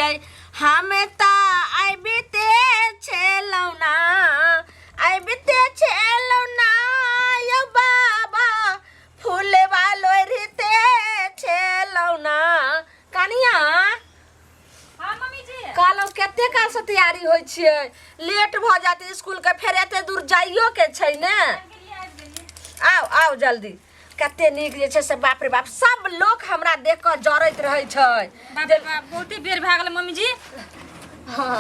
छलियै हम तऽ आबिते छलहुँ ना आबिते छलहुँ ना यौ बाबा फूलबा लोढ़िते छलहुँ ना कनिया हाँ मम्मी जी कहलहुँ कते कालसँ तैयारी होइ छियै लेट भऽ जायत इसकुलके फेर एते दूर जाइयो के छै ने आउ आउ जल्दी कते नीक जे छै से बाप रे बाप सब लोक हमरा देख कऽ जरैत रहै छै बाप रे बाप बहुते बेर भए गेलै मम्मी जी हँ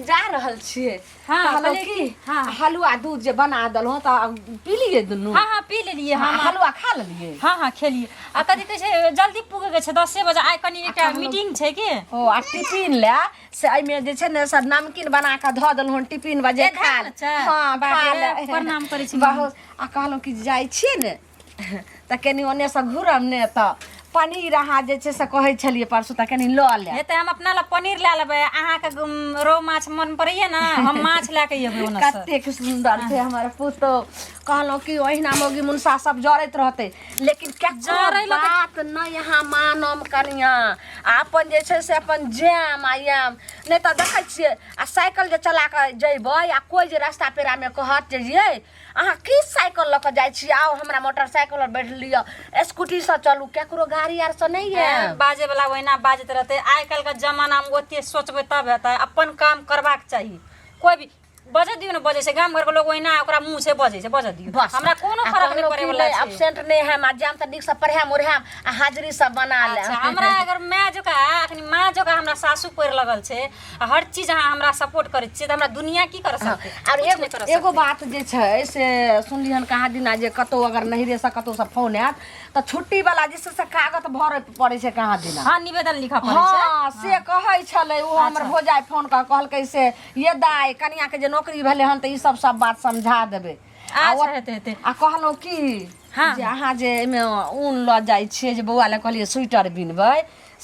जा रहल छियै हाँ, कहलहुँ कहलियै की कि- हाँ। हलुआ दूध जे बना देलहुँ तऽ पी लियै दुनू हाँ हाँ पी लेलियै हम हलुआ खा लेलियै हाँ हाँ खेलियै आ कथी कहै छै जल्दी पुगे के छै दसे बजे आइ कनि एकटा मीटिंग छै की ओ आ टिफिन लए से एहिमे जे छै ने से नमकीन बना कऽ धऽ देलहुँ हन टिफिन बजे ए, खा धऽ छै? हाँ बाप खा रे, ले प्रणाम करै छी बहुत आ कहलहुँ कि जाइ छियै ने तऽ कनि ओन्नेसँ घुरब ने तऽ पनीर अहाँ जे छै से कहै छलियै परसू तऽ कनि लऽ लेब हेतै हम अपना लए पनीर लए लेबै अहाँके रोहु माछ मन पड़ैया ने हम माछ लए के अयबै ओनऽ से कतेक सुन्दर छै हमर पुतोह कहलहुँ कि ओहिना मौगी मुनसा सब जरैत रहतै लेकिन केकरो जरै लए तऽ- बात नहि अहाँ मानम कनिया आ अपन जे छै से अपन जायम आ आयम नहि तऽ देखै छियै आ साइकिल जे चला कऽ जयबै आ कोइ जे रास्ता पेरामे कहत जे यै अहाँ की साइकिल लऽ कऽ जाइ छी आउ हमरा मोटरसाइकिल पर बैठ लिअ स्कूटीसँ चलू केकरो गाड़ी आरसँ नहि आयब बाजे वाला ओहिना बाजैत रहतै आइ काल्हिके जमानामे ओते सोचबै तब हेतै अपन काम करबाक चाही कोइ भी बजऽ दियौ ने बजै छै गाम घरके लोग ओहिना ओकरा मुँह छै बजै छै बजऽ दियौ बस हमरा कोनो आ फरक नहि कहलहुँ पड़ै कि वाला नहि छै एबसेंट नहि हैम आ जायब तऽ नीकसँ पढ़ायब उढ़ायब आ हाजिरी सब बना लेब अच्छा हमरा अगर माय जकाँ अखनी माँ जकाँ हमरा सासु पड़ि लगल छै आ हर चीज अहाँ हमरा सपोर्ट करै छियै तऽ हमरा दुनिया की कर सकतै आर किछु नहि कर एगो बात जे छै से सुनलिहन कहाँ दिना जे कतहु अगर नहिरेसँ कतहुसँ फोन आयत तऽ छुट्टी वाला जे छै से कागत भरऽ पड़ै छै कहाँ दिना हँ निवेदन लिखऽ पड़ै छै हँ से कहै छलै ओ हमर भौजाइ फोन कऽ कहलकै से ये दाइ कनियाके जे नौकरी भेलै हन तऽ ई सब सब बात समझा देबै आ अच्छा हेतै हेतै आ कहलहुँ की हाँ। जे अहाँ जे एहिमे ऊन लऽ जाइ छियै जे बौआ लए कहलियै स्वेटर बिनबै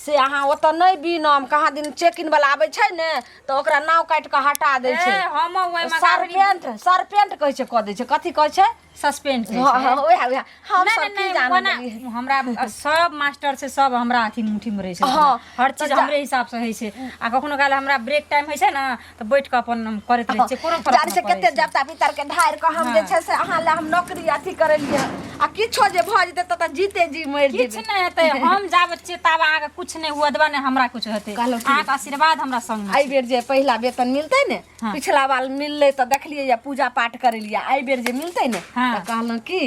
से अहाँ ओतऽ नहि बीनम कहाँ दिन चेकिन वाला आबै छै ने तऽ ओकरा नाव काटि कऽ हटा दै छै ए, हम ओहिमे सरपेंट सरपेंट कहै छै कऽ दै छै कथी कहै छै सस्पेंड हँ हँ उएह उएह हम नहि सब नहि की नहि जानै ओना गेलियै। हमरा सब मास्टर छै सब हमरा अथी मुट्ठीमे रहै छै हँ, हर चीज तऽ जा- हमरे हिसाबसँ होइ छै आ कखनो काल हमरा ब्रेक टाइम होइ छै ने तऽ बैठ कऽ अपन हम करैत रहै छियै कोनो फरक जानै नहि छै पड़ै कते छै देवता पितर के ढारि कऽ हम जे छै से अहाँ लए हम नौकरी अथी करेलियै आ किछो जे भऽ जेतै तऽ जीते जी मरि किछु जेबै नहि हेतै हम जाबत छियै ताबे अहाँके किछु नहि हुअ देबै नहि हमरा किछु हेतै कहलहुँ की? अहाँके आशीर्वाद हमरा संगमे एहि बेर जे पहिला वेतन मिलतै ने हाँ। पिछला बार मिललै तऽ देखलियै या पूजा पाठ करेलियै एहि बेर जे मिलतै ने हाँ। तऽ कहलहुँ की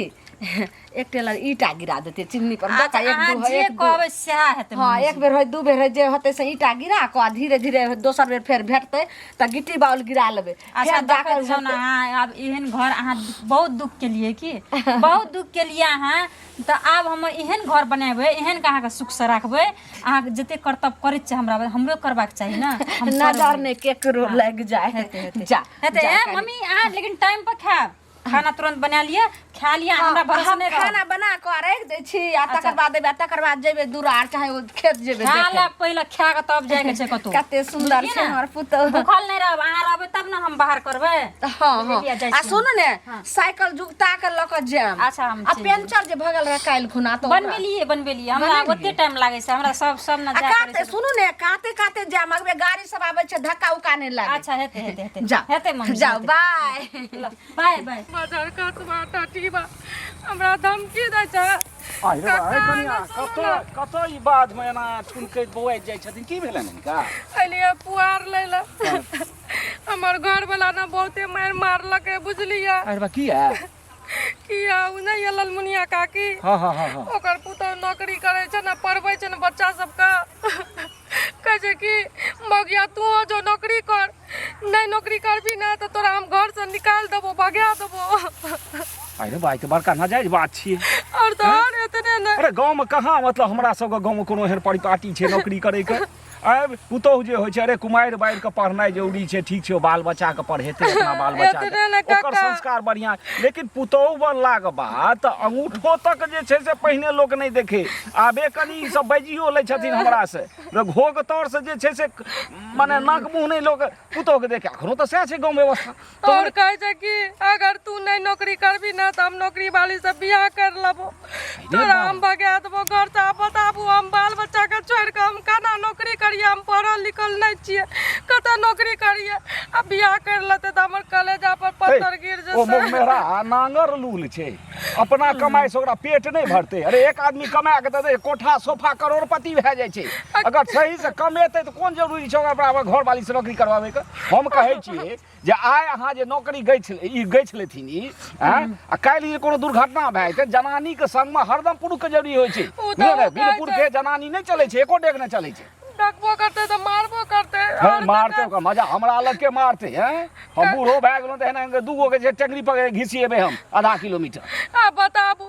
एक टेलर ईटा गिरा देतै चिमनी पर दऽ अच्छा कऽ एक अहाँ दू जे एक दू कहबै सएह हेतै हँ मम्मी एक बेर होइ दू बेर होइ जे होतै से ईटा गिरा कऽ आ धीरे धीरे दोसर बेर फेर भेटतै तऽ गिट्टी बाउल गिरा लेबै अच्छा फेर जा कऽ देखैत छौ ने अहाँ आब एहन घर अहाँ बहुत दुख केलियै की बहुत दुख केलियै अहाँ तऽ आब हम एहन घर बनेबै एहन के अहाँके सुखसँ राखबै अहाँके जते कर्तव्य करै छियै हमरा हमरो करबाक चाही ने हम नजर करबै। नहि केकरो लागि जाय हेतै हेतै जा हेतै जा ए कनि। मम्मी अहाँ लेकिन टाइम पर खायब खाना तुरंत बना लिअ खा लिअ हमरा भरोसा हम नहि रहत खाना बना कऽ राखि दै छी आ तकर बाद एबै आ तकर बाद जेबै दूर चाहे ओ खेत जेबै खा देखै। ले पहिले खा के तब जाय के छै कतौ कते सुन्दर बुझलियै छै ने? हमर पुतोहु भूखल नहि रहब अहाँ रहबै तब ने हम बाहर करबै हँ हँ बुझलियै, जाइ आ छी सुनू ने हँ। साइकिल जुगता के लऽ कऽ जायब अच्छा, हम आ चलि पेंचर जे भऽ गेल रहै काल्हि खुना तऽ ओकरा- बनबेलियै बनबेलियै हमरा बनेलियै? ओते टाइम लागै छै हमरा सब सब ने आ जाय पड़ै काते छै सुनू ने काते काते जायब अगबे गाड़ी सब आबै छै धक्का उक्का नहि लागे अच्छा हेतै हेतै हेतै जाओ हेतै मम्मी जाओ बाय बाय बाय बाजार कसबा टटीबा हमरा धमकी दै छै आहि रे बा, काका, हे कनिया एना सुनू कतऽ ने। कतऽ ई बाधमे एना ठुनकैत बौआइत जाइ छथिन की भेलनि हिनका एलियै पुआर लै लए हमर घरवला ने बहुते मारि मारलकै बुझलियै अरे बा किया किया ओ नहि यऽ ललमुनिया काकी हँ हँ हँ हँ ओकर पुतहु नौकरी करै छै ने पढ़बै छै ने बच्चा सबके कहै छै कि बगिया तू जो नौकरी कर नहि नौकरी करबी ने तऽ तोरा हम घरसँ निकालि देबो भगा देबो अरे भाई तऽ बड़का नाजायज बात छियै आओर तऽ आओर एतने नहि अरे गाँवमे कहाँ मतलब हमरा सबके गाँवमे कोनो एहन परिपाटी छै नौकरी करैके आब पुतोहु जे होइ छै अरे कुमारि बारि कऽ पढ़नाइ जरूरी छै ठीक छै ओ बाल बच्चाके पढ़ेतै अपना बाल बच्चाके एतने ने ओकर काका। संस्कार बढ़िआँ लेकिन पुतोहु बनलाके बाद तऽ अंगूठो तक जे छै से पहिने लोक नहि देखै आबे कनि ई सब बाजियो लै छथिन हमरासँ घोघ तरसँ जे छै से मने नाक मुँह नहि लोक पुतोहु के देखे अखनो तऽ सएह छै गाँव व्यवस्था आओर कहै छै कि अगर तू नहि नौकरी करबी ने तऽ हम नौकरी वाली से बियाह कर लेबो तोरा हम भगा देबो घर से आब बताबू हम बाल बच्चा के छोड़ि कऽ हम केना नौकरी करियै हम पढ़ल लिखल नहि बियाह कर लेतै तऽ हमर कलेजा पर पत्थर गिर ओ जेतै। मेहरा नांगर लूल छै, अपना कमाइ से ओकरा पेट नहि भरतै। अरे एक आदमी कमा के तऽ कोठा सोफा करोड़पति भए जाइ छै, अगर सही से कमेतै तऽ कोन जरूरी छै ओकरा बराबर घरवाली से नौकरी करवाबै के? हम कहै छियै जे आइ अहाँ जे नौकरी गछि ई गछि लेथिन ई आँय, आ काल्हि जे कोनो दुर्घटना भए जेतै, जनानीके संगमे हरदम पुरुषके जरूरी होइ छै। ओ तऽ बुझलियै ने? ओ बिन कहै पुरुषके जनानी नहि चलै छै, एको डेग नहि चलै छै। डकबो करतै तऽ मारबो करतै। हँ, आओर मारतै ओकरा मजा हमरा लग के मारतै। हैं, हम बूढ़ो भए गेलहुँ तऽ एना दूगो के जे टेंगरी पकड़ि कऽ घिसिएबै हम आधा किलोमीटर। आ बताबू,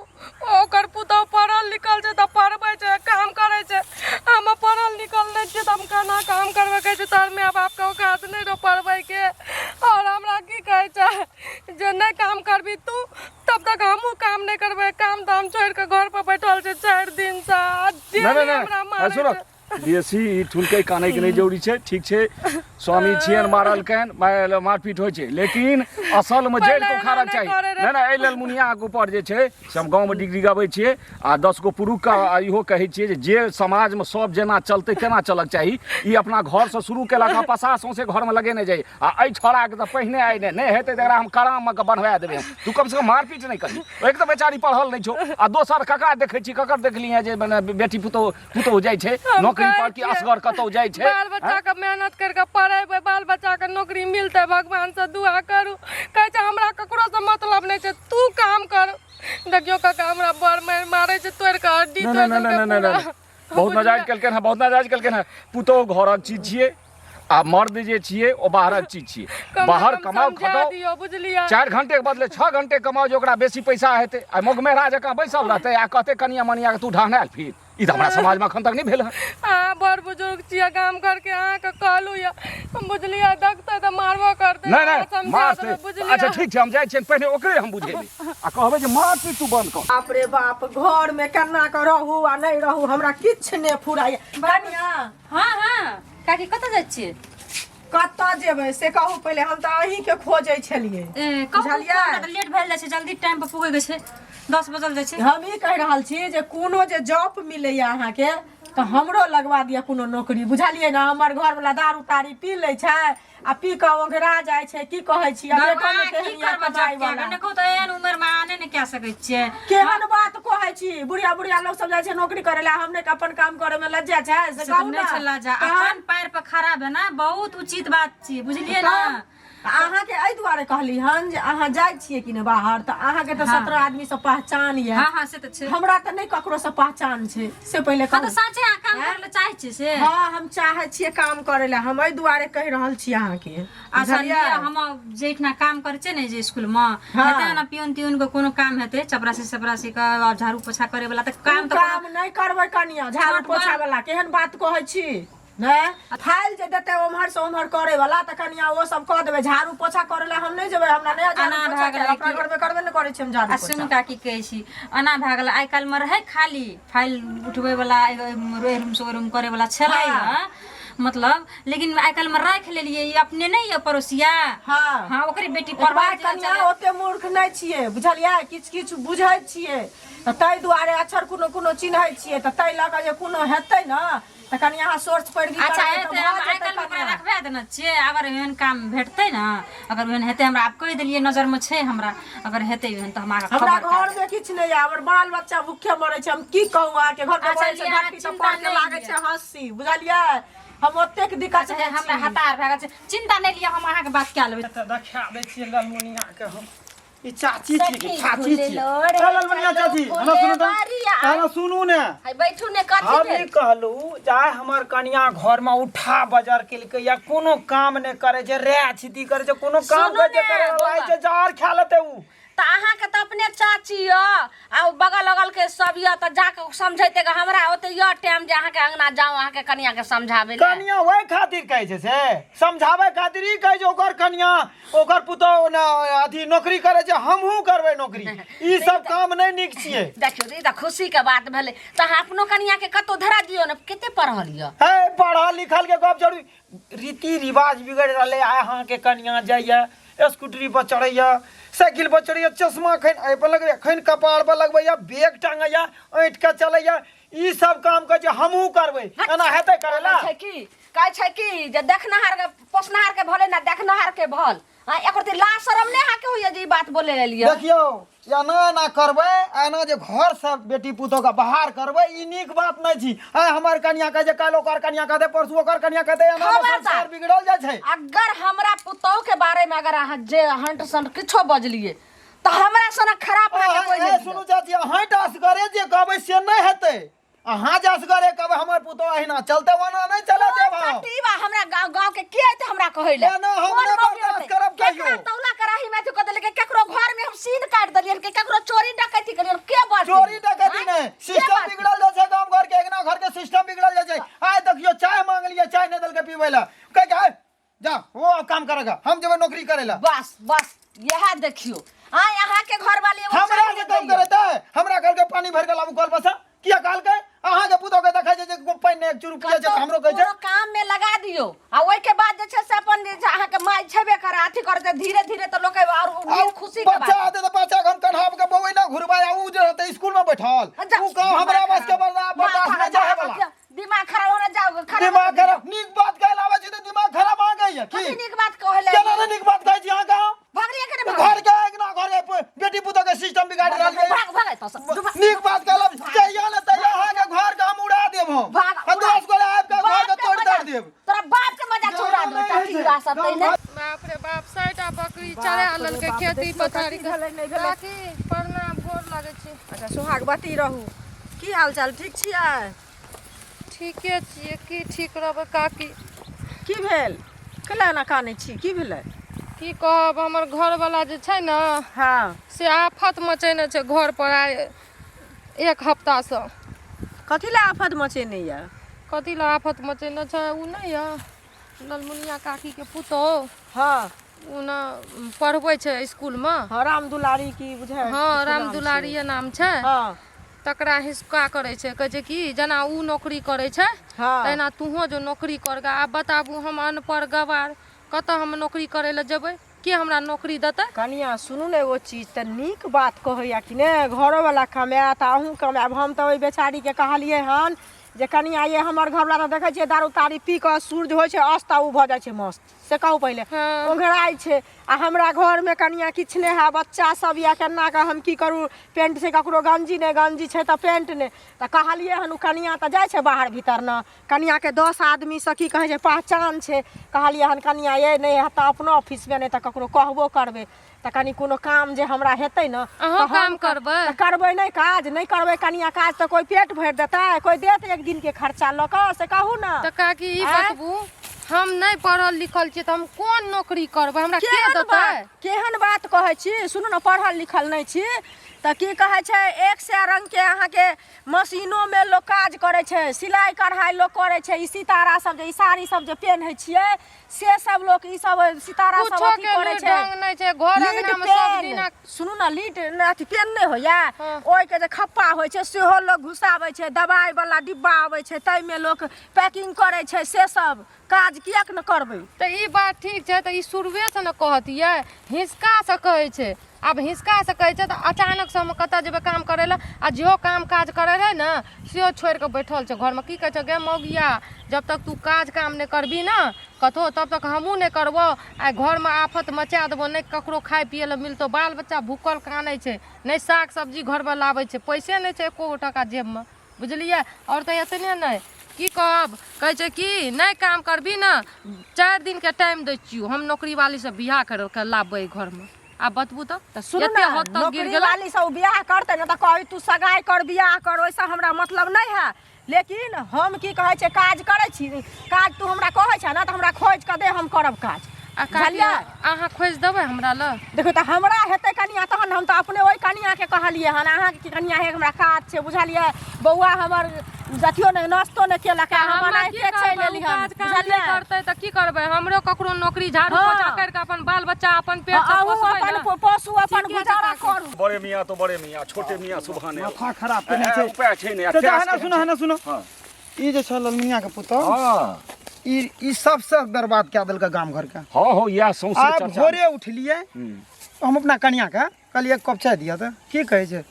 ओकर पुतहु पढ़ल लिखल छै तऽ पढ़बै छै, काम करै छै। हम पढ़ल लिखल नहि छियै तऽ हम केना काम करबै? कहै छै तोहर माय बापके औकात नहि रहौ पढ़बैके। आओर हमरा की कहै छै जे नहि काम करबी तू तब तक हमहूँ काम नहि करबै। काम धाम छोड़ि कऽ घर पर बैठल छै 4 दिनसँ आ नहि डेली नहि हमरा नहि मारै सुनो छै। बेसी ई ठुलकै कानैके नहि जरूरी छै। ठीक छै, स्वामी छियनि, मारलकनि, मारपीट होइ छै, लेकिन असलमे जड़िके पहिले उखाड़क एना चाही। नहि करै रहै। नहि नहि, एहि लेल मुनियाके ऊपर जे छै से हम गाँवमे डिग्री गबै छियै आ 10 गो पुरुषके इहो कहै छियै जे जे समाजमे सब जेना चलतै तेना चलक चाही। ई अपना घरसँ शुरू केलक आ पसा सौंसे घरमे लगेने जाइ। आ एहि छौड़ाके तऽ पहिने आइ नहि नहि हेतै तऽ एकरा हम कराममे के बन्हवा देबै। हम तू कमसँ कम मारपीट नहि करी। एक तऽ बेचारी पढ़ल नहि छौ आ दोसर ककरा देखै छी, ककर देखली हैं जे मने बेटी पुतोहु पुतोहु जाइ छै हम नौकरी कहै पर कि छियै, असगर कतहु जाइ छै? बाल बच्चा के मेहनत कर के पढ़ेबै, बाल बच्चा के नौकरी मिलतै, भगवान से दुआ करू। कहै छै हमरा ककरो से मतलब नहि छै, तू काम कर। देखियौ काका, हमरा बड़ मारि मारै छै, तोड़ि के हड्डी नहि तोड़ि नहि नहि देलकै नहि नहि पूरा। बहुत नाजायज केलकनि हँ, बहुत नाजायज केलकनि हँ। पुतोहु घरक चीज छियै आ मर्द जे छियै ओ बाहरक चीज छियै। कम से बाहर कम कमाउ समझा खटाउ, दियौ, बुझलियै? 4 घंटे के बदले 6 घंटे कमाउ जे ओकरा बेसी पैसा हेतै। आ मोगमेरा जकाँ बैसल रहतै आ कहतै कनिया मनिया के तू ढहनायल फिर, ई तऽ हमरा समाजमे एखन तक नहि भेल हँ। अहाँ बड़ बुजुर्ग छियै गाम घरके, अहाँके कहलहुँ यऽ, बुझलियै? देखतै तऽ मारबो करतै। नहि अहाँ नहि समझा मारतै देबै, बुझलियै? अच्छा ठीक छै, हम जाइ छियनि, पहिने ओकरे हम बुझेबै आ कहबै जे मारपीट तू बंद कर। बाप रे बाप, घर में केना के रहू आ नहि रहू हमरा किछु नहि फुराइया। कनिया। हँ हँ काकी, कतऽ जाइ छियै? कतऽ जेबै से कहू पहिले, हम तऽ अहीं के खोजै छलियै। ए, कहू। बुझलियै? हमरा तऽ लेट भेल जाइ छै, जल्दी टाइम पर पुगै के छै, 10 बजल जाइ छै। हम ई कहि रहल छी जे कोनो जे जॉब मिलैया अहाँके तऽ हमरो लगवा दिअ कोनो नौकरी, बुझलियै ने? हमर घरवला दारू तारी पी लै छै आ पी कऽ ओंघरा जाइ छै। की कहै छी, आ बेटो भगवान ने की तेहन यऽ करबै कमाइ जॉब के? वाला। नहि कहू तऽ एहन उमर मे अहाँ नहि ने कए सकै छियै। केहन बात कहै छी? बुढ़िया बुढ़िया लोक सब जाइ छै नौकरी करे ला, हमने के अपन काम करे में लज्जा छै से से तऽ कहू नहि ने। छै लज्जा। तहन? अपन पैर पर खड़ा भेना बहुत उचित बात छियै, बुझलियै ने? तहन अहाँके एहि दुआरे कहली हन जे अहाँ जाइ छियै कि ने बाहर तऽ अहाँके तऽ 17 आदमी से पहचान यऽ। हँ हँ, से तऽ छै। हमरा तऽ नहि ककरो से पहचान छै, से पहिले हँ, तऽ कहू। साँचे अहाँ काम करै लए चाहै छियै से? हँ, हम चाहै छियै काम करे ला, हम एहि दुआरे कहि रहल छी अहाँके। अच्छा। बुझलियै? लिअ, हम जेठना काम करै छियै ने जे स्कूलमे हेतै ने, पियून तियून के कोनो काम हेतै, चपरासी सपरासी के और झाड़ू पोछा करे वाला तऽ काम काम तऽ काम नहि करबै कनिया, झाड़ू छोट पोछा बड़- वाला केहन बात कहै छी? नहि, फाइल जे देतै ओम्हर से ओम्हर करे वाला तऽ कनिया ओ सब कऽ देबै। झाड़ू पोछा करे ला हम नहि जेबै, हमरा नहि झाड़ू अना पोछा भए के गेलै अपना कि- घर में करबे नहि करै छी हम झाड़ू आ पोछा। सुनू काकी, कहै छी एना भए गेलै, आइ काल्हिमे रहै खाली फाइल उठबै वाला, एहि रूम से ओहि रूम करे वाला छलै हँ मतलब, लेकिन आइ काल्हिमे राखि लेलियै। ई अपने नहि यऽ पड़ोसिया? हाँ। हाँ, ओकरे बेटी एतबा पढ़बै कनिया ओते मूर्ख नहि छियै, बुझलियै? किछु किछु बुझै छियै तऽ ताहि दुआरे अक्षर कोनो कोनो चिन्है छियै, तऽ ताहि लऽ कऽ जे कोनो हेतै ने तऽ कनि अहाँ सोर्स पैरवी अच्छा करबै हेतै तऽ हम भऽ आइ जेतै काल्हि ओकरा कनिया। रखबा देने छियै। अगर एहन काम भेटतै ने, अगर ओहन हेतै, हमरा आब कहि देलियै, नजरमे छै हमरा, अगर हेतै ओहन तऽ हम अहाँके हमरा खबर कए घर में किछु नहि यऽ, हमर बाल बच्चा भूखे मरै छै। हम की कहू अहाँके, घर में अच्छा, बनै छै लिअ, अहाँ घट्टी तऽ चिन्ता पढ़ के नहि लागै लिअ। छै हँसी, बुझलियै? हम ओतेक दिक्कत अच्छा मे हमरा छी। हतार भए गेल छै, चिन्ता नहि लिअ, हम अहाँके बात कए लेबै। तऽ देखा दै छियै ललमुनिया के हम। ई चाची छी कि सखी चाची छी? खुललो रे, चल ललमुनिया चलो चाची, हमरा सुनू तऽ, फुलबारिया। हमरा सुनू ने। हाय, बैठू ने, कथी हम भेल? ई कहलू जे आइ हमर कनिया घर में उठा बजर केलकै या कोनो काम नहि करे छै, रे छिती करे छै, कोनो काम सुनू करे छै ने, करे वाला बौआ। छै, जार खा लेतै उ। तऽ अहाँके तऽ अपने चाची यऽ आ ओ बगल अगल के सब यऽ, तऽ जाके समझैते गे। हमरा ओते यऽ टाइम जे अहाँके अंगना जाउ अहाँके कनिया के समझाबै लए? कनिया ओहि खातिर कहै छै, से समझाबै खातिर ई कहै छै ओकर कनिया ओकर पुतोहु ने अथी नौकरी करै छै, हमहूँ करबै नौकरी। ई सब काम नहि नीक छियै। देखियौ, ई तऽ खुशी के बात भेलै। तऽ अहाँ अपनो कनिया के कतहु धरा दियौ ने, कते पढ़ल यऽ? हे, पढ़ल लिखल के गप जरूरी, रीति रिवाज बिगड़ि रहलै। आइ अहाँके कनिया जाइए, स्कूटरी पर चढ़ैया, साइकिल पर चढ़ैया, चश्मा खैन एहि पर लगैया, खैन कपार पर लगबैया, बैग टांगैया, ऐंठ के चलैया। ई सब काम कहै छै हमहूँ करबै एना हेतै करै ला कहै छै की कहै छै की जे देखनहार के पोसनहार के भले ना देखनहार के भल हाँ एकर ते लाज शरम नहि अहाँके होइए जे ई बात बोले एलियै देखियौ एना एना करबै एना जे घर से बेटी पुतोह के बाहर करबै ई नीक बात नहि छी आइ हमर कनिया कहै छै काल्हि ओकर कनिया कहतै परसू ओकर कनिया कहतै एना खबरदार। संसार बिगड़ल जाइ छै अगर हमरा पुतोह के बारे में अगर अहाँ जे हंट संट किछो बजलिए तऽ हमरा सनक खराब अहाँके कोई ए, नहि सुनू चाची अहाँ टा असगरे जे कहबै से नहि हेतै अहाँ जे असगरे कहबै हमर पुतोह अहिना चलतै ओना नहि चलऽ देब हम टीवा हमरा गांव गांव के के आते हमरा कहै ले ना, ना, हम कोन नहि मौगी बर्दाश्त होतै? करब कहियो। केकरा तौला कराही में अथी कऽ देलकै केकरो घर में हम सीन काटि देलियन के केकरो चोरी डकैती केलियन के बात चोरी डकैती नहि सिस्टम बिगड़ल जाइ छै गाम घर के अंगना घर के सिस्टम बिगड़ल जाइ छै आइ देखियौ चाय मांगलियै चाय नहि देलकै पीबै लए कहै छै, "आइ, जा वो अब काम करेगा हम जेबै नौकरी करे ला बस बस यह देखियो आ यहाँ के घर वाली एगो हमरा चाय से नहि काम दैया। करते हमरा कहलकै पानी भर के लाबू कल पर से किया कहलकै अहाँ के पुतोह के देखै छै जे पानि नहि एक चुरू पियै छै तऽ हमरो कहै छै कोनो काम में लगा दियो आ ओहि के बाद जे छै से अपन जे छै अहाँके माय छेबे करे अथी करते धीरे धीरे तऽ लोक और आ खुशी के बच्चा बात आते तऽ बच्चा के हम कन्हा के बौआ ना घुरबाय आ उ जे रहतै स्कूल में बैठल उ कह हमरा बस के बर्दाश्त नहि चाहे वाला दिमाग खराब होने जाओ खराब दिमाग खराब नीक बात कहै ला आबै छी तऽ दिमाग खराब आ गई है की कथी नीक बात कहै ले केना नहि नीक बात कहै छी अहाँ कहाँ भगलिए के ने घर के अंगना घर के बेटी पुतोह के सिस्टम बिगाड़ रहल ये भाग भाग तो सब नीक बात कहला जहिया ने तहिया अहाँ के घर के हम उड़ा देब हम भाग आ दोस्त गोरे आबि के घर के तोड़ ताड़ देब तोरा बाप के मजा छुड़ा दो टटी सब तैने बाप रे बाप 60टा बकरी चरा लेलकै खेती पथारी के काकी प्रणाम गोर लागै छी अच्छा सुहागवती रहू की हाल चाल ठीक छियै ठीके छियै की ठीक रहबै काकी की भेल केला एना कानै छी की भेलै की कहब हमर घरवला जे छै ने हँ से आफत मचेने छै घर पर आइ एक हफ्तासँ कथी लए आफत मचेने यऽ कथी लए आफत मचेने छै ओ नहि यऽ ललमुनिया काकीके पुतोहु हँ ओ ने पढ़बै छै इसकुलमे हँ राम दुलारी की बुझाइ हँ राम दुलारिये नाम छै हँ तकरा हिसका करै छै कहै छै कि जेना ओ नौकरी करै छै हँ तहिना तूहो जो नौकरी कर गे आब बताबू हम अनपढ़ गवार कतऽ हम नौकरी करै लए जेबै के हमरा नौकरी देतै कनिया सुनू ने एगो चीज तऽ नीक बात कहैया कि ने घरोवला कमायत अहूँ कमायब हम तऽ ओहि बेचारीके कहलियै हन जे कनिया ये हमर घरवला तऽ देखै छियै दारू तारी पी कऽ सूर्य होइ छै अस्त आ ओ भऽ जाइ छै मस्त से कहू पहिले हँ। ओंघराइ छै आ हमरा घरमे कनिया किछु नहि है बच्चा सब यऽ केना कऽ हम की करू पेंट छै ककरो गंजी नहि गंजी छै तऽ पेंट नहि तऽ कहलियै हन ओ कनिया तऽ जाइ छै बाहर भीतर ने कनियाके 10 आदमीसँ की कहै छै पहचान छै कहलियै हन कनिया ये नहि हैत तऽ अपनो ऑफिसमे नहि तऽ ककरो कहबो करबै तऽ कनि कोनो काम जे हमरा हेतै ने अहूँ तऽ हम काम करबै? तऽ करबै नहि काज नहि करबै कनिया काज तऽ कोइ पेट भरि देतै कोइ देत एक दिनके खर्चा लऽ कऽ से कहू ने तऽ काकी ई आँय? बतबू हम नहि पढ़ल लिखल छियै तऽ हम कोन नौकरी करबै हमरा के केहन देतै बात केहन बात कहै छी सुनू ने पढ़ल लिखल नहि छी तऽ की कहै छै एक सए रङ्गके अहाँके मशीनोमे लोक काज करै छै सिलाइ कढ़ाइ लोक करै छै ई सितारा सब जे ई साड़ी सब जे पेन्है छियै से सब लोक ई सब सितारा सब कुछो अथी के करै लूरि छै ढंग नहि छै घर लीड अंगना मे सब पेन दिना सुनू ने लीड ने अथी पेन नहि होइया हँ। ओहिके जे खप्पा होइ छै सेहो लोक घुसाबै छै दबाइ वाला डिब्बा आबै छै ताहिमे लोक पैकिंग करै छै से सब काज किएक ने करबै तऽ ई बात ठीक छै तऽ ई शुरुएसँ ने कहतियै हिसकासँ कहै छै आब हिसकासँ कहै छै तऽ अचानकसँ हम कतऽ जेबै काम करै लए आ जेहो काम काज करै रहै ने सेहो छोड़ि कऽ बैठल छै घरमे की कहै छै गे मौगिया जब तक तू काज काम नहि करबही ने कतहो तब तक हमहूँ नहि करबौ आइ घरमे आफत मचा देबौ नहि ककरो खाइ पियै लए मिलतौ बाल बच्चा भूखल कानै छै नहि साग सब्जी घरमे लाबै छै पैसे नहि छै एको गो टाका जेबमे बुझलियै आओर तऽ एतने नहि की कहब कहै छै कि नहि काम करबही ने 4 दिनके टाइम दै छियौ हम नौकरीवालीसँ बियाह कर के लाबबै घरमे आब बतबू तऽ तऽ सुनू एते ने हद तक गिर नौकरी गेलै वाली सब बियाह करतै ने तऽ कहै तू सगाई कर बियाह कर ओहिसँ हमरा मतलब नहि है लेकिन हम की कहै छै काज करै छी काज तू हमरा कहै छै ने तऽ हमरा खोजि कऽ दे हम करब काज आ काकी बुझलियै अहाँ खोजि देबै हमरा लए देखियौ तऽ हमरा हेतै कनिया तहन हम तऽ अपने ओहि कनियाके कहलियै हन अहाँके कनिया हे हमरा काज छै बुझलियै बौआ हमर अथियो नहि नाश्तो नहि केलक तऽ हम हमरा की एनाहिते चलि करबै उ एली हन काज काम नहि बुझलियै करतै तऽ की करबै हमरो ककरो नौकरी झाड़ू हँ। पोछा करि कऽ अपन बाल बच्चा अपन पेट तऽ अहूँ पोसबै अपन ने पोसू अपन ठीके छै गुजारा काकी। करू बड़े मियाँ तो बड़े मियाँ छोटे मियाँ सुबहाने माथा खराब केने छै उपाय छै ने चाचा हना सुनो हना सुनो हाँ। ई जे छै ललमुनिया के पुतोह हाँ ई ई सबसे बर्बाद कए देलकै गाम घर के हाँ हो इएह सौंसे आब चर्चा भोरे उठलियै हम्म। हम अपना कनिया के कहलियै एक कप चाय दिअ तऽ की कहै छै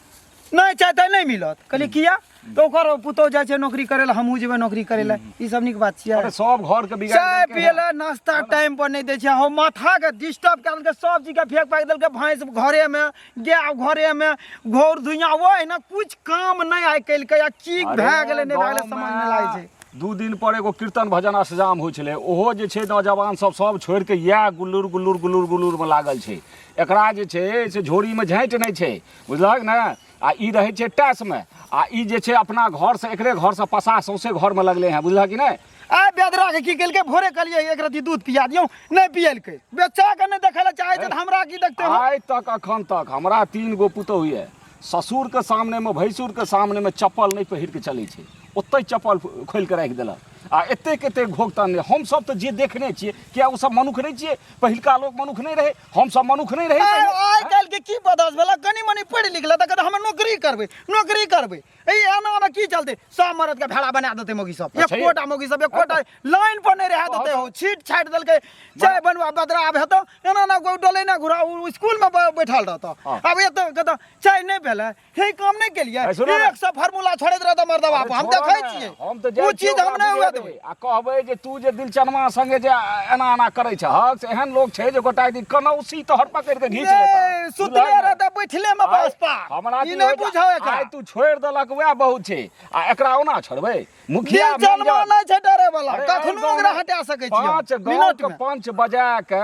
नहि चाय ताय नहि मिलत। कहलियै किया? तऽ ओकर पुतोहु जाइ छै नौकरी करै लए, हमहूँ जेबै नौकरी करै लए। ई सब नीक बात छियै? अरे सब घर के बिगाड़ चाय देलकै पियै लए नाश्ता टाइम पर नहि दै छै। हम माथा के डिस्टर्ब कए देलकै, सब चीज के फेंक फाकि देलकै। भैंस घरे मे, गाय घरे मे, घोर धुइयाँ ओहिना कुछ काम नहि आइ केलकै। आ की भए गेलै नहि भए गेलै समझ नहि लागै छै। 2 दिन पर एगो कीर्तन भजन अष्टजाम होइ छलै, ओहो जे छै नौजवान सब सब छोड़ि के इएह गुल्लुर गुल्लुर गुल्लुर गुल्लुर मे लागल छै। एकरा जे छै से झोरी मे झाँटि नहि छै, बुझलहक ने? आ ई रहै छै टैसमे, आ ई जे छै अपना घरसँ एकरे घरसँ पसा सौंसे घरमे लगलै हँ, बुझलह कि नहि? आइ बेदरा के की केलकै, भोरे कहलियै एक रत्ती दूध पिया दियौ, नहि पियलकै। बच्चा के नहि देखै लए चाहै छै तऽ हमरा की देखतै? हम आइ तक अखन तक हमरा 3 गो पुतोहु यऽ, ससुरके सामनेमे भैंसुरके सामनेमे चप्पल नहि पहिर के चलै छै, ओतहि चप्पल खोलि कऽ राखि देलक। आ एतेक एतेक घोघ तानने हमसभ तऽ जे देखने छियै, किया ओ सब मनुख नहि छियै? पहिलका लोक मनुख नहि रहै, हमसभ मनुख नहि रहै। आइ काल्हि के की बदस भेलै, कनि मनि पढ़ि लिख लेतै कहतै हम नौकरी करबै, नौकरी करबै। ई एना मे की चलतै? सब मरद के भेड़ा बना देतै मौगी सब, अच्छा, एकोटा मौगी सब एकोटा लाइन पर नहि रह देतै। हो छीट छाटि देलकै। चाय बनवा बदरा आब हेतौ एना ना कोइ डोलै ना घुरा, उ स्कूल में बैठल रहतौ। हाँ। आब एतऽ कहतौ चाय नहि भेलै, हे काम नहि केलियै, अरे सुनू ने। एक सौ फार्मूला छोड़ैत रहतौ मर्दवा अरे पर। हम छोड़ो देखै ने, छियै हम तऽ ओ जाइ छियै चीज हम ओकरा नहि हुए बुझेबै देबै। आ कहबै जे तू जे दिलचनमा संगे जे एना एना करै छहक, से एहन लोक छै जे गोटा दिन कनौसी तोहर पकड़ि कऽ घीच लेतह। ए, सुतले बुझलहक ने? रहतै बैठले में आइ बस पार। हमरा ई की नहि होइ छै, बुझौ एकरा। आइ तू छोड़ि देलक वएह बहुत छै, आ एकरा ओना छोड़बै? मुखिया दिलचनमा मैनेजर- नहि छै डरे वाला, अरे, कखनो एहि गाँवमे ओकरा हटा सकै छियै 5 गाँव मिनट के में। पंच बजा के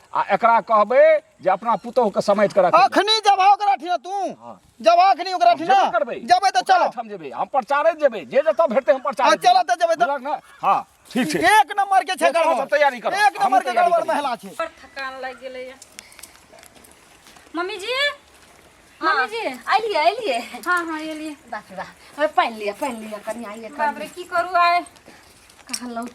आ एकरा कहबै जे अपना पुतोहु के समेट के रखै। अखनी जब ओकरा ठिना तू जब अखनी ओकरा हम ठिना जेबे करबै, जेबै तऽ चलो। हम जेबै, हम प्रचारे जेबै, जे जतऽ भेटतै हम प्रचारे हाँ, चलो तऽ जेबै तऽ। बुझलक ने? हाँ ठीक छै। एक नंबर के छै अहाँ गड़बड़। सब तैयारी करू। एक नंबर हमहूँ के तैयारी गड़बड़ करै छी। महिला छै। बड़ थकान लागि गेलैया। मम्मी जी, मम्मी जी। अलियै अलियै। हाँ हाँ एलियै। बाप रे बाप, पानि लिअ, पानि लिअ कनि, आइए। बाप रे, की करू आइ? कहलहुँ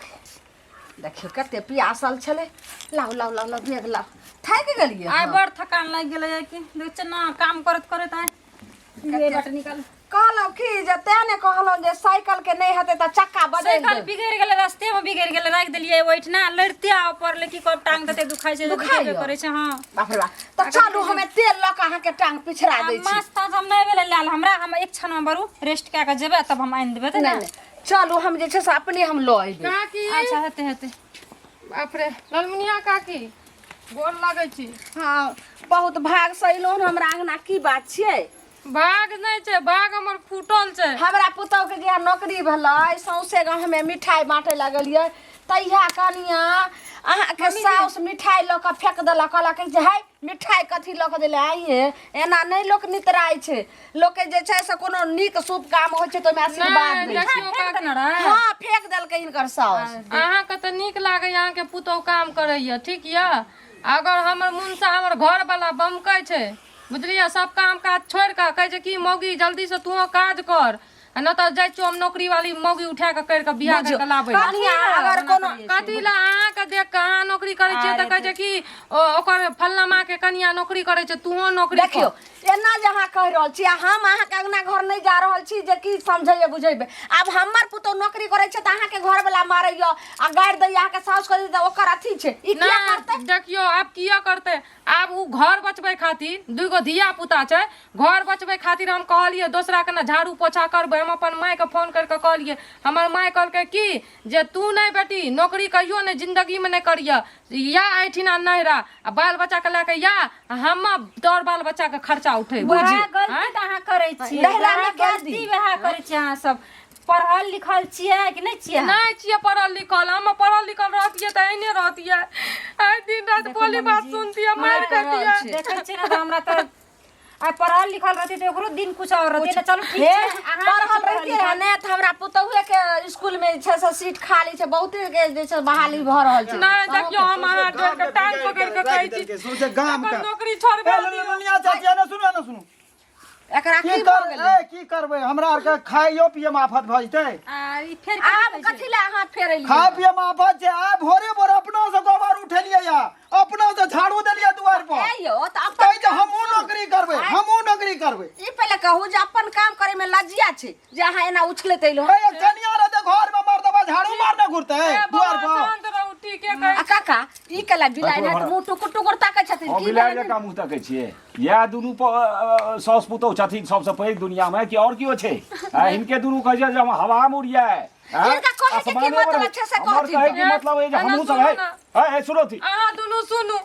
देखियौ कते पियासल छलै। लाउ लाउ लाउ लाउ बेग लाउ। थाकि गेलियै? आइ बड़ थकान लागि गेलैया कि देखै छियै ने, काम करैत करैत आइ ये बाट निकाल। कहलहुँ की जे तें ने कहलहुँ जे साइकिल के नहि हेतै तऽ चक्का बदलि साइकिल देब। बिगड़ि गेलै, रास्ते मे बिगड़ि गेलै, राखि देलियै ओहिठिना। लड़िते आबऽ पड़लै, की करब, टांग तते दुखाइ छै जे दुखाइयो? दुखेबे करै छै। हँ। बाप रे बाप, तऽ चलू हमे तेल लऽ कऽ अहाँके टांग पिछड़ा आ दै छी। माछ ताछ हम नहि भेलै लायल हमरा। हम एक क्षण मे बरू रेस्ट कए कऽ जेबै, तब हम आनि देबै तऽ नहि ने नहि, चलू हम जे छै से अपने हम लऽ अयबै। काकी। अच्छा, हेतै हेतै। बाप रे, ललमुनिया काकी, गोर लगै छी। हँ, बहुत भाग से अयलहुँ हन हमरा अङ्गना, की बात छियै? भाग नहि छै, भाग हमर फूटल छै। हमरा पुतहुके जहिया नौकरी भेलै, सौंसे गाँव हमे मिठाइ बाँटै लगलियै, तहिया कनिया अहाँके साउस मिठाइ लऽ कऽ फेक देलक। कहलक जे है मिठाइ कथी लऽ कऽ देलै आइये, एना नहि लोक नितराइ छै। लोकके जे छै से कोनो नीक शुभ काम होइ छै तऽ ओहिमे आशीर्वाद नहि दै छै। देखियौ फेक काकी, देने रहै। हँ, फेक देलकै हिनकर साउस। अहाँके तऽ नीक लागैए, अहाँके पुतहु काम करैए, ठीक यऽ। अगर हमर मुनसा, हमर घरवला बमकै छै, बुझलियै, सब काम काज छोड़ि कऽ कहै छै कि मौगी जल्दीसँ तूहो काज कर, आ नहि तऽ जाइ छियौ हम नौकरी वाली मौगी उठा कऽ करि कऽ बियाह करि कऽ लाबै लए। कनिया अगर कोनो कथी लए? अहाँके देख कऽ, अहाँ नौकरी करै छियै तऽ कहै छै कि ओकर फल्लामा के कनिया नौकरी करै छै, तूहो नौकरी कर। देखियौ, एना जे अहाँ कहि रहल छी आ हम अहाँके अंगना घर नहि जा रहल छी जे की समझैए बुझेबै। आब हमर पुतहु नौकरी करै छै तऽ अहाँके घरवला मारैए आ गारि दैए अहाँके साउस कहै तऽ ओकर अथी छै, ई किया करतै? नहि देखियौ, आब किया करतै? आब ओ घर बचबै खातिर, 2 गो धिया पुता छै, घर बचबै खातिर हम कहलियै दोसरा के ने झाड़ू पोछा करबै। हम अपन मायके फोन करि कऽ कहलियै, हमर माय कहलकै कि जे तू नहि बेटी नौकरी कहियो नहि जिन्दगीमे नहि करिह, या एहिठिना नहिरा आ बाल बच्चाके लए कऽ, या हम तोहर बाल बच्चाके खर्चा उठेबै। वएह गलती तऽ अहाँ करै छियै। नहिरामे वएह कए गलती दिन? वएह करै छियै। अहाँ सब पढ़ल लिखल छियै कि नहि छियै? नहि छियै पढ़ल लिखल। हम पढ़ल लिखल रहतियै तऽ एहने रहतियै? आइ दिन राति देखू बोली मम्मी बात जी, सुनतियै, मारि खैतियै। देखै छियै ने, तऽ हमरा तऽ आइ पढ़ल लिखल रहती तऽ ओकरो दिन कुछ और रहती ने। चलू ठीक हे छै, अहाँ पढ़ल पढ़ल रहितियै रहए ने तऽ हमरा पुतहुए के स्कूल में जे छै से सीट खाली छै, बहुते के जे छै बहाली भऽ रहल छै। नहि देखियौ, हम अहाँ जोड़ के टांग पकड़ि के कहै छी, सौंसे गाम के अपन नौकरी छोड़बा ए, दियौ। ललमुनिया चाची, एने सुनू, एने सुनू। एकरा की की कर भऽ गेलै? ए, की करबै? हमरा आरके खाइयो पिए मे आफत भऽ जेतै। आ ई फेर आब कथी लए अहाँ फेर एलियै? खाय पिए मे आफत छै। आइ भोरे भोर अपना से गोबर उठेलियै या अपना से झाड़ू देलियै दुआर पर। ए यौ, तऽ अपन कहै छै हमहूँ नौकरी करबै, हमहूँ नौकरी करबै। ई पहिले कहू जे अपन काम करे में लज्जिया छै जे अहाँ एना उछलैत एलहुँ? ए, एक कनिया रहतै घर में, मर्दबा झाड़ू मारने घुरतै ए, बौआ, दुआर पर। शान्त रहू, ठीके कहै आ काका, ई केला बिलाइ देखो नहि हमरा- मुँह टुकुर टुकुर ताकै छथिन हम की बिलाइ भेलै जकाँ मुँह तकै छियै इएह दुनू साउस पुतोहु छथिन सबसँ पैघ दुनियामे कि आओर केओ छै आ हिनके दुनू कहै छै जे हम हवामे उड़ियाए आँय? हिनका कहै के की आसमाने पर- मतलब छै से हमर कहथिन कहै के मतलब है जे एना हमहूँ सब सुनू है ना। है है सुनथि अहाँ दुनू सुनू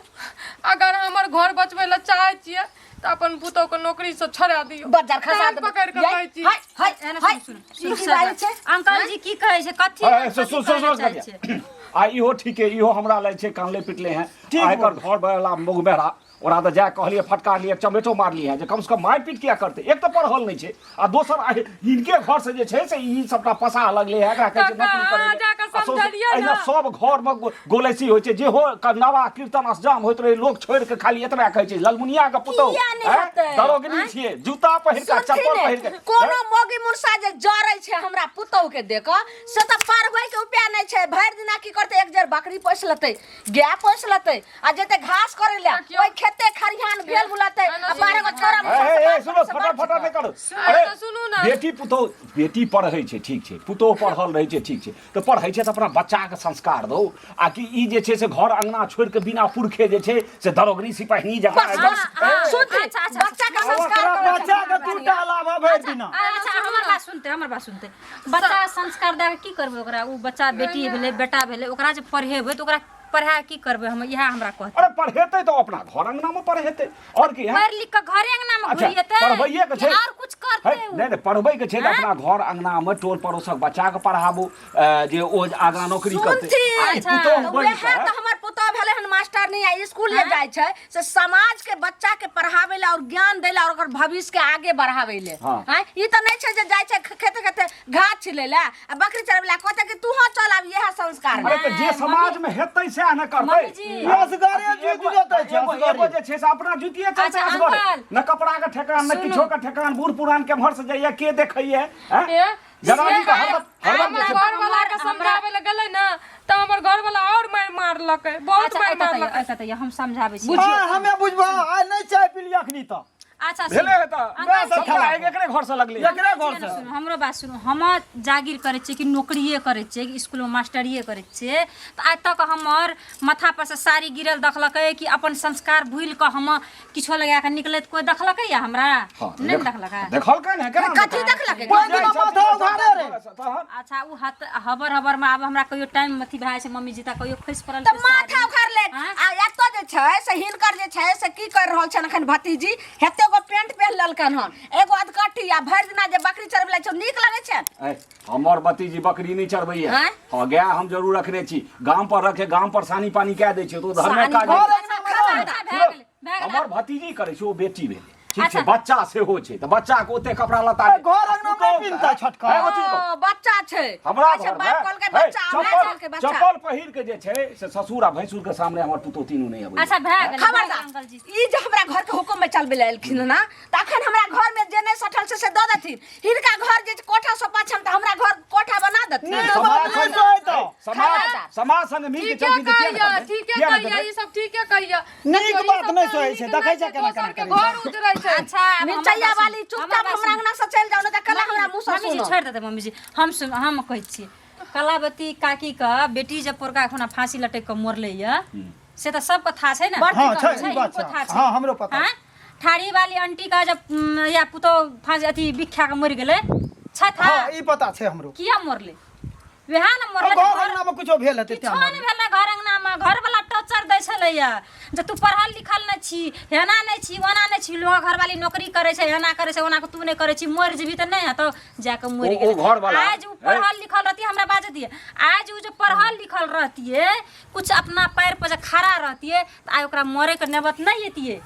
अगर हमर घर बचबै लए चाहै छियै तऽ अपन पुतोहु के नौकरी से छोड़ा दियौ बज्जर खसा कान देबै पकड़ि कऽ यै, कहै छी हाय हाय एना हाय सुनू, ई सुनू, की बाजै छै अंकल जी की कहै छै कथी है, है, कथी सुन कहै सुन सुन चाहै छै? आ इहो ठीके इहो हमरा लै छै कानले पिटले हैं ठीक आ एकर घर वाला मुँह बेहरा ओकरा तऽ जाय कहलियै फटकारलियै चमेटो मारलियै जे कमसँ कम मारि पीट किया करतै एक तऽ पढ़ल नहि छै आ दोसर आइ हिनके घरसँ जे छै से ई सबटा पसा लगलै है एकरा कहै छै काका, नौकरी करै अहाँ लए। जाकऽ आ सौंसे समझलियै एहिना ने? सब घरमे गोलैसी होइ छै जे हो नवा कीर्तन असजाम होइत रहै लोक छोड़ि कऽ खाली एतबे कहै छै ललमुनिया के पुतहु किया नहि हैं? हेतै? दरोगनी आँय? छियै जूता पहिर कऽ सुनथिन चप्पल ने, पहिर कऽ कोनो मौगी मुर्सा जे जरै छै हमरा पुतहु के देख से तऽ पढ़बै के उपाय नहि छै भरि दिना की करतै एक जर बकरी पोसि लेतै गाय पोसि लेतै आ जेतै घास करै लए देखियौ। ओहि खेते खरिहान भेल बुलतै आ 12 गो छोरा हे, हे, हे, सुनो फटा फटा नहि करू अरे तऽ सुनू ने। बेटी पुतोह बेटी पढ़ै छै ठीक छै पुतोह पढ़ल रहै छै ठीक छै तऽ पढ़ै छै तऽ अपना बच्चाके संस्कार दौ आ कि ई जे छै से घर अंगना छोड़ि कऽ बिना पुरखे जे छै से दरोगनी सिपाही जकाँ बस एकदम बस हाँ, सुनथिन अच्छा, अच्छा, बच्चा के संस्कार ओकरा करै छै बच्चा के दूटा लाभ भरि दिना अच्छा हमर बात सुनते हमर बात सुनते बच्चा संस्कार दए कऽ की करबै ओकरा ओ बच्चा बेटी भेलै बेटा भेलै ओकरा जे पढ़ेबै तऽ ओकरा पढ़ा की करबै हम इएह हमरा कहतै अरे पढ़ेतै तऽ अपना घर अंगनामे पढ़ेतै आओर की पढ़ लिख कऽ घरे अंगना में अच्छा घुरि जेतै पढ़बैये के छै और कुछ करतै है, उ नहि नहि पढ़बै के छै तऽ अपना घर अंगनामे टोल पड़ोसक बच्चा के पढ़ाबू जे ओ आगाँ नौकरी करतै सुनथिन आ ई अच्छा। पुतोहु तऽ बनि वएह कऽ तऽ हमर पुतोह भेलै हन मास्टर नहीं आ स्कूल जे जाइ छै से समाज के बच्चा के पढ़ाबै लए और ज्ञान दै लए और ओकर भविष्य के आगे बढ़ाबै लए हाँ। आँय ई तऽ नहि छै जे जाइ छै खेते खेते घास छिलै लए आ बकरी चरबै लए कहतै कि तूहो चल आब इएह संस्कार अरे तऽ जे समाज में हेतै सएह ने करतै मम्मी जी। असगरे जुति जेतै छै, एगो असगरे। एगो जे छै से अपना जुतिए चलतै अच्छा, असगरे अंकल। न कपड़ा के ठेकान न सुनू। किछो के ठेकान बूढ़ पुरान केम्हर से जाइए के देखैए हैं? ए, जनानी के हरदम हरदम हमर जे छै घरवाला के समझाबै लए गेलै ने तऽ हमर घरवाला और मारि मारलकै बहुत अच्छा मारि एतऽ मारलकै एतऽ तऽ हम समझाबै छी हाँ, हमे बुझबो आइ नहि चाय पीलियै अखनी तऽ अच्छा सुनू। भेलै हे तऽ अंकल जी, सबटा आगि एकरे घर से लगलै एकरे घर से सुनू, हमरो बात सुनू हम जागीर करै छियै कि नौकरिए करै छियै कि इसकुलमे मास्टरिए करै छियै तऽ आइ तक हमर माथा पर से साड़ी गिरल देखलकै कि अपन संस्कार भूलि कऽ हम किछो लगा कऽ निकलैत कोइ देखलकै या हमरा हाँ, नहि ने देखलकै देखलकै ने केना कथी देखलकै कोइ दिना माथा उघारे रे तहन अच्छा ओ हत हबर हबरमे आब हमरा कहियो टाइम अथी भए जाइ छै मम्मी जी तऽ कहियो खसि पड़ल तऽ छै माथा साड़ी। उखाड़ ले आँय? आ एतऽ जे छै से हिनकर जे छै से की कर रहल छनि एखन भतीजी हेते गो पेंट पहिर लेलकन हन एगो अधकट्टी आ भरि दिना जे बकरी चरबै लै छै नीक लगै छै ऐ, हमर भतीजी बकरी नहि चरबैया आँय? हँ गाय हम जरूर रखने छी गाम पर रखे गाम पर सानी पानी कए दै छै तो धर्मे सानी काज पानी होइ छै। अच्छा, भए गेलै भए गेलै हमर भतीजी करै छै ओ बेटी भेलै ठीक छै अच्छा। बच्चा सेहो छै तऽ बच्चा के ओते कपड़ा लत्ता ए, घर अंगना मे नहि पिन्हतै छोटका। है, ओ चीज कहू। ओ, बच्चा छै हमरा कहै छै घर बाप कहलकै मे बच्चा हमरा कहलकै चप्पल बच्चा चप्पल पहिर के जे छै से ससुर आ भैंसुर के सामने हमर पुतोह तीनू नहि अबै अच्छा भए गेलै भए गेलै खबरदार अंकल जी ई जे हमरा घर के हुकुम में चलबै लए एलखिन ना तऽ अखन हमरा घर में जे नहि सठल छै से दऽ देथिन हिनका घर जे कोठा सोपा छनि तऽ हमरा घर कोठा बना देथिन नहि, समाज बात नहि संग- सोहे तऽ। समाज खबरदार। समाज संग मिल के ठीके चलती तऽ किया कहैया नहि करतै? ठीके किया नहि कहैया देबै? ई सब ठीके कहैया नीक बात नहि सोहै छै, देखै छै केना केना के करै छै। घर उजरै छै अच्छा आब हमर मिरचैया बात सुनू, वाली चुपचाप हमर बात हमरा सुनू। अंगना से चलि जाउ नहि तऽ कला हमरा मुँह से मम्मी जी सुनब छोड़ि देतै मम्मी जी हम सुन हम कहै छी कलावती काकी के बेटी जब पोरका एखना फांसी लटकि कऽ मरलै यऽ से तऽ सबके था छै ने हँ, छै, ई बात इनको छै। था छै। हँ, हमरो पता आँय? ठाढ़ी वाली आंटी का जब या पुतोह फांसी अथी बिख्या के मरि गेलै छै था हँ ई पता छै हमरो किया मरलै वएह ने मरलै घर जे घर- अंगना मे कुछो भेल हेतै किछो तें नहि मरलै। भेलै घर अंगनामे घरवला टॉर्चर दै छलैया जे तू पढ़ल लिखल नहि छी एना नहि छी ओना नहि छी लोग घरवाली नौकरी करै छै एना करै छै ओना तू नहि करै छी मरि जेबही तऽ नहि हेतौ जाके मरि ओ- ओ गेलै। घरवला, आज उ पढ़ल लिखल रहती हमरा बाजऽ दिए आज उ जे पढ़ल लिखल रहतियै कुछ अपना पैर पर जे खड़ा रहतियै तऽ आइ ओकरा मरैके नौबत नहि एतियै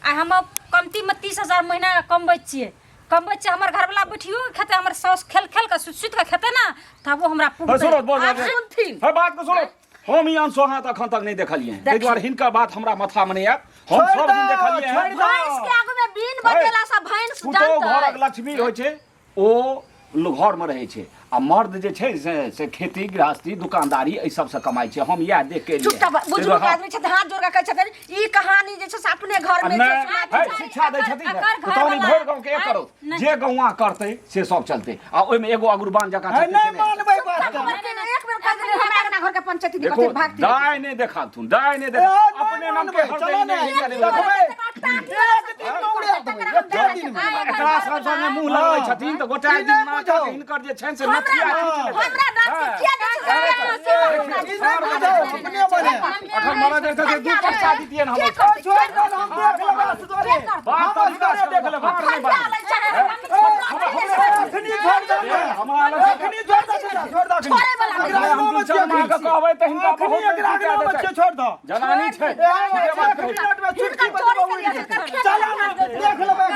आइ हम कमतीमे 30,000 महीना कमबै छियै कमबै छियै हमर घरवला बैठियो के खेतै हमर साउस खेल खेल के सुति सुति के खेतै ने तब वो हमरा है, पुगतै सुनो बोल आब सुनथिन। है बात को सुनो हम ई अनसोहाँ तऽ एखन तक नहि देखलियै हैं ताहि दुआरे हिनकर बात हमरा माथामे नहि आयत हम छोड़ि सब दिन दो, देखलियै हैं छोड़ि दो। भैंस के आगू में बीन बजेला से भैंस पुतोहु घरक जानतै लक्ष्मी होइ छै ओ घरमे रहै छै आ मर्द जे छै से से खेती गृहस्थी दुकानदारी एहि सबसँ कमाइ छै हम इएह देख के एलियै चुपचाप ताहि बुजुर्ग दुआरे आदमी छथिन हाथ जोड़ के कहै छथिन ई कहानी जे छै से अपने घर में नहि छै सुना है, दै शिक्षा दै छथिन ने एकर तऽ तहन ई घरवला- भरि गाँवके एक करो नहि। जे गौआँ करतै से सब चलतै आ ओहिमे एगो अगुरबान जकाँ है, छथिन नहि से नहि। मानबै बात के एक बेर कह देलियै हमरा अंगना घर के पंचायती देखो कथी भागती दाय नहीं देखाथुन, दाय नहीं ए, देखा नहीं अपने नाम के मानबै, हर चलो नहीं ने, नहीं देखबै। एक दिन में उड़ा देबै, एक दिन में। एकरा सब संगे मुंह लगबै छथिन तऽ गोटा ई दिन नहि नाटक बुझौ। हिनकर जे छनि से नथिया खींच लेतनि। हमरा नाच के किया दै छै ई नहि बुझौ, अपने बने। अखन मरद जे छै से दू पैसा दितियनि हम छोड़ि दऽ, हम देख लेबै असगरे। बात हम तऽ विकास असगरे देख लेबै। बात नहि बात। एखनी छोड़ि दऽ ने। हमरा लग से- एखनी छोड़ि दऽ, बेटा, छोड़ि दऽ एखनी। छोड़े वाला एकरा हम अङ्गनामे दू चारि छियै माहके कहबै तऽ हिनका एखनी बहुत एकरा अङ्गनामे छियै, छोड़ि दऽ। जनानी छै ए, ठीके बात एक कहै छी। मिनटमे चुटकी बजबै उड़ि जेतै। चल ने, देख लेबै।